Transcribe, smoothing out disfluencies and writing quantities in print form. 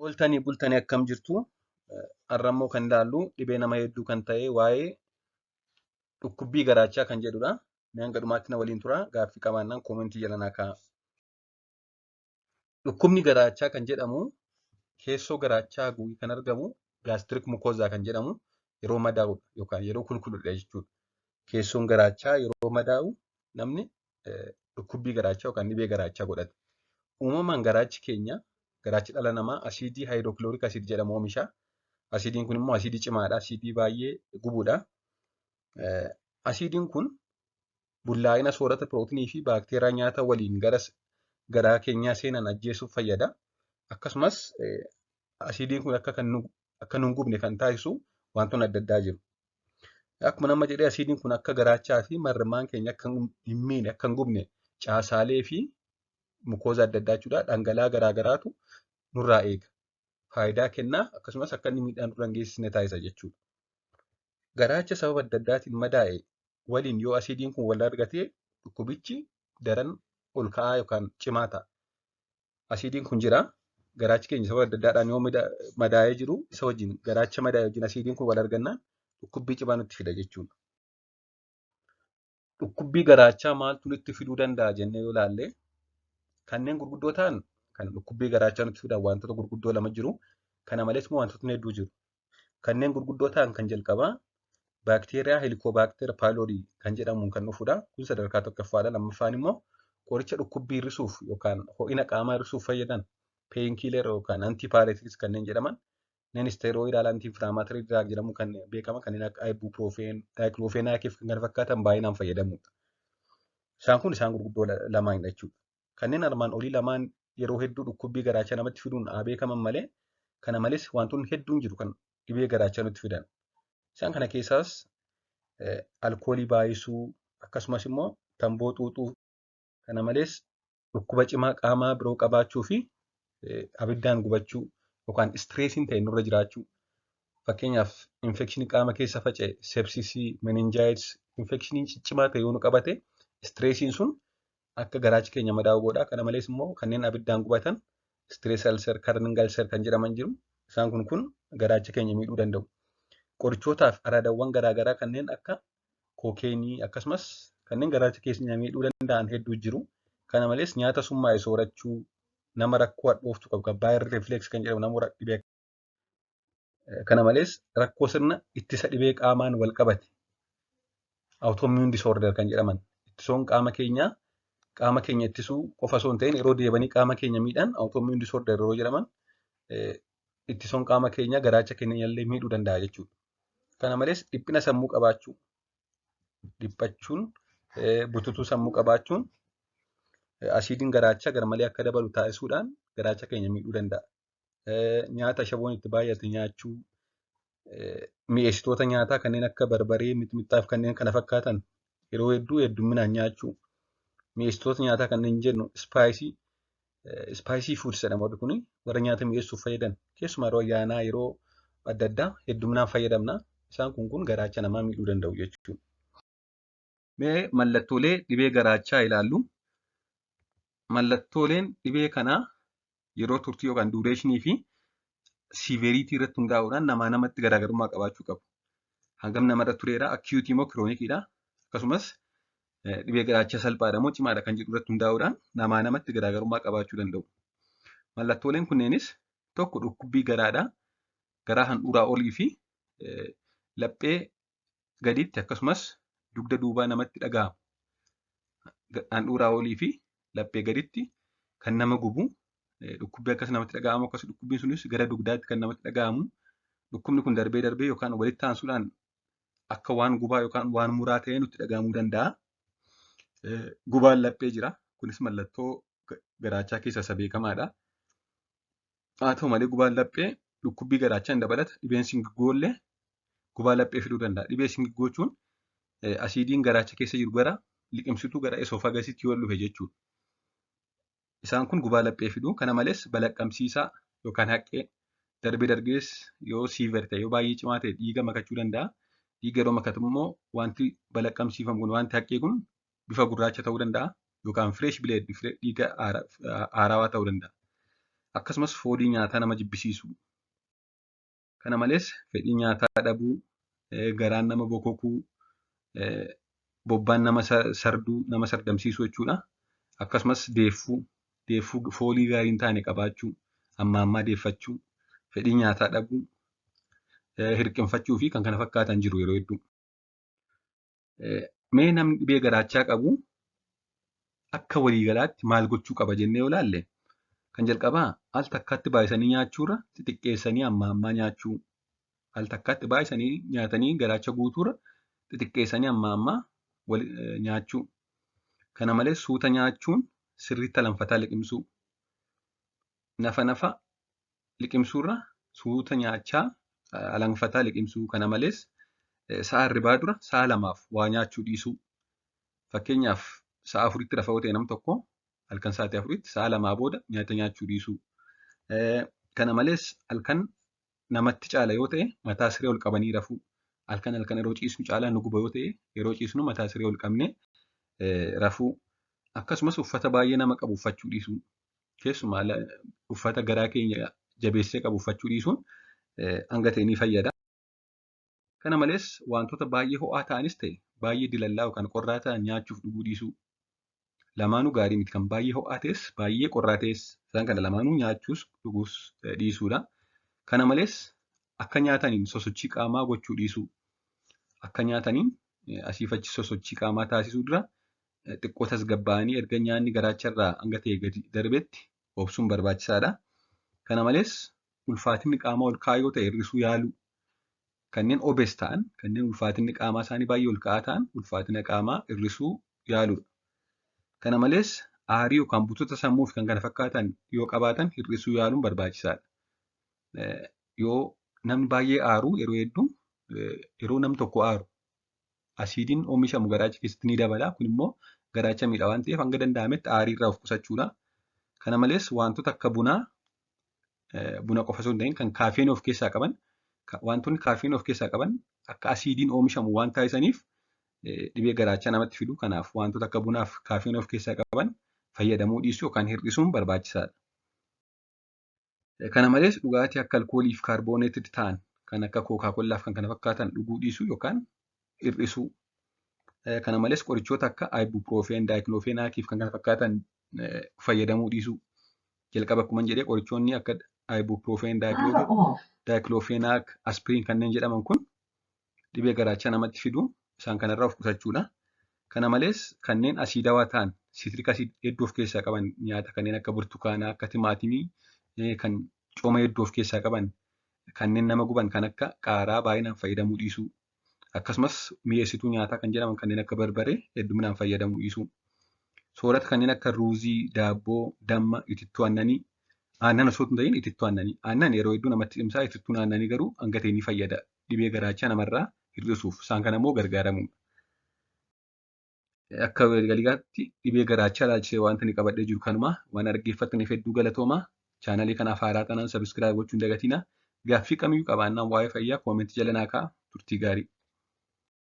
Ooltanii bultanii akkam jirtu? Har'a immoo kan ilaallu dhibee nama hedduu kan ta'e waa'ee dhukkubbii garaachaa kan jedhudha. Mee hanga dhumaatti na waliin turaa. Gaaffii qabaannaan koomentii jala naa kaa'aa. Dhukkubni garaachaa kan jedhamu keessoo garaachaa haguugee kan argamu gaastiriik mukoozaa kan jedhamu yeroo madaa'udha yookaan yeroo kulkuludha jechuudha. Keessoon garaachaa yeroo madaa'u namni dhukkubbii garaachaa yookaan dhibee garaachaa godhata. Uumamaan garaachi keenya garaachi dhala namaa asiidii haayidirookilooriik asiid jedhamu oomisha. Asiidiin kun immoo asiidii cimaadha. Asiidii baay'ee gubudha. Asiidiin kun bullaa'ina soorata pirootinii fi baakteeriyaa nyaata waliin gara garaa keenyaa seenan ajjeesuuf fayyada. Akkasumas asiidiin kun akka nu hin gubne kan taasisu wantoonni adda addaa jiru. Akkuma nama jedhee asiidiin kun akka garaachaa fi marrimaan keenya akka hin miine akka hin gubne caasaalee fi mukooza adda addaa jechuudha. Dhangala'aa garaa garaatu nurraa eega. Faayidaa kennaa akkasumas akka inni miidhaa nurra hin geessisne taasisa jechuudha. Garaacha sababa adda addaatiin madaa'e waliin yoo asiidiin kun wal argate dhukkubichi daran ol ka'aa yookaan cimaa ta'a. Asiidiin kun jira. Garaachi keenya sababa adda addaadhaan yoo madaa'ee jiru isa wajjin garaacha madaa'e wajjin asiidiin kun wal argannaan dhukkubbii cimaa nutti fida jechuudha. Dhukkubbii garaachaa maaltu nutti fiduu danda'a jennee yoo ilaalle kanneen gurguddoo ta'an kan dhukkubbii garaachaa nutti fidan wantoota gurguddoo lama jiru. Kana malees immoo wantootni hedduu jiru. Kanneen gurguddoo ta'an kan jalqabaa baakteeriyaa Helicobacter pylori kan jedhamuun kan dhufudha. Kun sadarkaa tokkoffaadha. Lammaffaan immoo qoricha dhukkubbii hir'isuuf yookaan ho'ina qaamaa hir'isuuf fayyadan painkiller yookaan antipyretics kanneen jedhaman non steroidal anti inflammatory drug jedhamu kan beekaman kanneen akka ibuprofen, diclofenac fi kan kana fakkaatan baay'inaan fayyadamudha. Isaan kun isaan gurguddoo lamaanidha jechuudha. Kanneen armaan olii lamaan yeroo hedduu dhukkubbii garaachaa namatti fiduun haa beekaman malee kana malees wantoonni hedduun jiru kan dhibee garaachaa nutti fidan. Isaan kana keessaas alkoolii baay'isuu akkasumas immoo tamboo xuuxuu kana malees dhukkuba cimaa qaamaa biroo qabaachuu fi abiddaan gubachuu yookaan istireesiin ta'e nurra jiraachuu. Fakkeenyaaf infekshinii qaama keessa faca'e sepsisii, meningitis infekshiniin ciccimaa ta'e yoo nu qabate istireesiin sun akka garaachi keenya madaa'u godha. Kana malees immoo kanneen abiddaan gubatan stress ulcer, Curling ulcer kan jedhaman jiru. Isaan kun garaacha keenya miidhuu danda'u. Qorichootaaf araadawwan garaagaraa kanneen akka kookeenii akkasumas kanneen garaacha keenya miidhuu danda'an hedduu jiru. Kana malees nyaata summaa'e soorachuu, nama rakkoo hadhooftuu qabu kan bile reflux kan jedhamu nama dhibee kana malees rakkoo sirna ittisa dhibee qaamaan wal qabate autoimmune disorder kan jedhaman ittisoon qaama keenyaa qaama keenya ittisuu qofa osoo hin ta'in yeroo deebanii qaama keenya miidhan autoimmune disorder yeroo jedhaman ittisoon qaama keenyaa garaacha keenya illee miidhuu danda'a jechuudha. Kana malees dhiphina sammuu qabaachuu, dhiphachuun, bututuu sammuu qabaachuun asiidiin garaachaa garmalee akka dabalu taasisuudhaan garaacha keenya miidhuu danda'a. Nyaata ashaboon itti baay'ate nyaachuu, mi'eessitoota nyaataa kanneen akka barbaree, mixmixaa fi kanneen kana fakkaatan yeroo hedduu hedduminaan nyaachuu, mi'eessitoota nyaataa kanneen jennu spicy spicy foods jedhama warri kuni warra nyaata mi'eessuuf fayyadan keessumaa yeroo ayyaanaa yeroo adda addaa hedduminaan fayyadamna. Isaan kun garaacha namaa miidhuu danda'u jechuudha. Mee mallattoolee dhibee garaachaa ilaallu. Mallattooleen dhibee kanaa yeroo turtii yookaan duration fi severity irratti hundaa'uudhaan namaa namatti garaagarummaa qabaachuu qabu. Hangam namarra tureera, acute moo chroniciidha. Akkasumas dhibee garaachaa salphaadha moo cimaadha kan jedhu irratti hundaa'uudhaan namaa namatti garaagarummaa qabaachuu danda'u. Mallattooleen kunneenis tokko dhukkubbii garaadha. Garaa handhuuraa olii fi laphee gaditti akkasumas dugda duubaa namatti dhaga'ama. Handhuuraa olii fi laphee gaditti kan nama gubu dhukkubbii akkas namatti dhaga'amu akkas dhukkubbiin sunis gara dugdaatti kan namatti dhaga'amu dhukkubni kun darbee darbee yookaan walitti aansuudhaan akka waan gubaa yookaan waan muraa ta'ee nutti dhaga'amuu danda'a. Gubaan laphee jira. Kunis mallattoo garaachaa keessaa isa beekamaadha. Haa ta'u malee gubaan laphee dhukkubbii garaachaa hin dabalata. Dhibeen singiggoo illee gubaa laphee fiduu danda'a. Dhibee singiggoo jechuun asiidiin garaacha keessa jiru gara liqimsituu gara esophagusitti yoo dhufe jechuudha. Isaan kun gubaa laphee fidu. Kana malees balaqqamsiisaa yookaan haqqee darbee darbees yoo severe ta'e yoo baay'ee cimaa ta'e dhiiga makachuu danda'a. Dhiiga yeroo makatu immoo wanti balaqqamsiifamu kun wanti haqqee kun bifa gurraacha ta'uu danda'a yookaan fresh blood dhiiga haarawaa ta'uu danda'a. Akkasumas foolii nyaataa nama jibbisiisu. Kana malees fedhii nyaataa dhabuu, garaan nama bokokuu, bobbaan nama sarduu, nama sardamsiisuu jechuudha. Akkasumas deeffuu, deeffuu foolii gaarii hin taane qabaachuu, amma ammaa deeffachuu, fedhii nyaataa dhabuu, hirqinfachuu fi kan kana fakkaatan jiru yeroo hedduu. Mee namni dhibee garaachaa qabu akka waliigalaatti maal gochuu qaba jennee yoo ilaalle, kan jalqabaa al takkaatti baay'isanii nyaachuurra xixiqqeessanii amma ammaa nyaachuu. Al takkaatti baay'isanii nyaatanii garaacha guutuurra xixiqqeessanii amma ammaa nyaachuu. Kana malees suuta nyaachuun sirriitti alanfataa liqimsuu. Nafa nafa liqimsuurra suuta nyaachaa alanfataa liqimsuu. Kana malees sa'a hirribaa dura sa'a 2f waa nyaachuu dhiisuu. Fakkeenyaaf sa'a 4tti rafa yoo ta'e nam tokko halkan sa'aatii 4tti sa'a 2 booda nyaata nyaachuu dhiisuu. Kana malees halkan namatti caala yoo ta'e mataa siree ol qabanii rafuu. Halkan halkan yeroo ciisnu caalaa nu guba yoo ta'e yeroo ciisnu mataa siree ol qabnee rafuu. Akkasumas uffata baay'ee nama qabu uffachuu dhiisuu. Keessumaa uffata garaa keenya jabeessee qabu uffachuu dhiisuun hanga ta'e ni fayyada. Kana malees wantoota baay'ee ho'aa ta'anis ta'e baay'ee dilallaa yookaan qorraa ta'an nyaachuuf dhuguu dhiisuu. Lamaanuu gaarii miti. Kan baay'ee ho'aa ta'es baay'ee qorraa ta'es isaan kana lamaanuu nyaachuus dhuguus dhiisuudha. Kana malees akka nyaataniin sosochii qaamaa gochuu dhiisuu. Akka nyaataniin asiif achi sosochii qaamaa taasisuu dura xiqqoo tasgabbaa'anii erga nyaanni garaacharraa hanga ta'e gadi darbetti obsuun barbaachisaadha. Kana malees ulfaatinni qaamaa ol ka'aa yoo ta'e hir'isuu yaaluu. Kanneen obese ta'an, kanneen ulfaatinni qaamaa isaanii baay'ee ol ka'aa ta'an ulfaatina qaamaa hir'isuu yaaluudha. Kana malees aarii yookaan butota sammuu fi kan kana fakkaatan yoo qabaatan hir'isuu yaaluun barbaachisaadha. Yoo namni baay'ee aaru yeroo hedduu yeroo namni tokko aaru asiidiin oomishamu garaacha keessatti ni dabala. Kun immoo garaacha miidha waan ta'eef hanga danda'ametti aarii irraa of qusachuudha. Kana malees wantoota akka bunaa, buna qofa osoo hin ta'in kan kaafeenii of keessaa qaban, wantoonni kaafeenii of keessaa qaban akka asiidiin oomishamu waan taasisaniif dhibee garaachaa namatti fidu. Kanaaf wantoota akka bunaaf kaafeenii of keessaa qaban fayyadamuu dhiisuu yookaan hir'isuun barbaachisaadha. Kana malees dhugaatii akka alkoolii fi carbonated ta'an kan akka Coca-Cola fi kan kana fakkaatan dhuguu dhiisuu yookaan hir'isuu. Kana malees qorichoota akka ibuprofen, diclofenac fi kan kana fakkaatan fayyadamuu dhiisuu. Jalqaba akkuma jedhee qorichoonni akka ibuprofen, diclofenac, aspirin kanneen jedhaman kun dhibee garaachaa namatti fidu. Isaan kanarraa of qusachuudha. Kana malees kanneen asiidawaa ta'an citric acid hedduu of keessaa qaban nyaata kanneen akka burtukaanaa, akka timaatimii kan cooma hedduu of keessaa qaban kanneen nama guban kan akka qaaraa baay'inaan fayyadamuu dhiisuu. Akkasumas mi'eessituu nyaataa kan jedhaman kanneen akka barbaree hedduminaan fayyadamuu dhiisuu. Soorata kanneen akka ruuzii, daabboo, damma, itittuu aannanii, aannan osoo hin ta'in itittuu aannanii. Aannan yeroo hedduu namatti cimsaa, itittuun aannanii garuu hanga ta'e ni fayyada. Dhibee garaachaa namarraa hir'isuuf isaan kana immoo gargaaramuudha. Akka waliigalaatti dhibee garaachaa ilaalchisee wanta inni qabadhee jiru kanuma. Waan dhaggeeffattaniif hedduu galatooma. Chaanalii kanaaf haaraa taanaan subscribe gochuu hin dagatinaa. Gaaffii kamiyyuu qabaannaan waa'ee fayyaa koomentii jala naa kaa'aa. Turtii gaarii.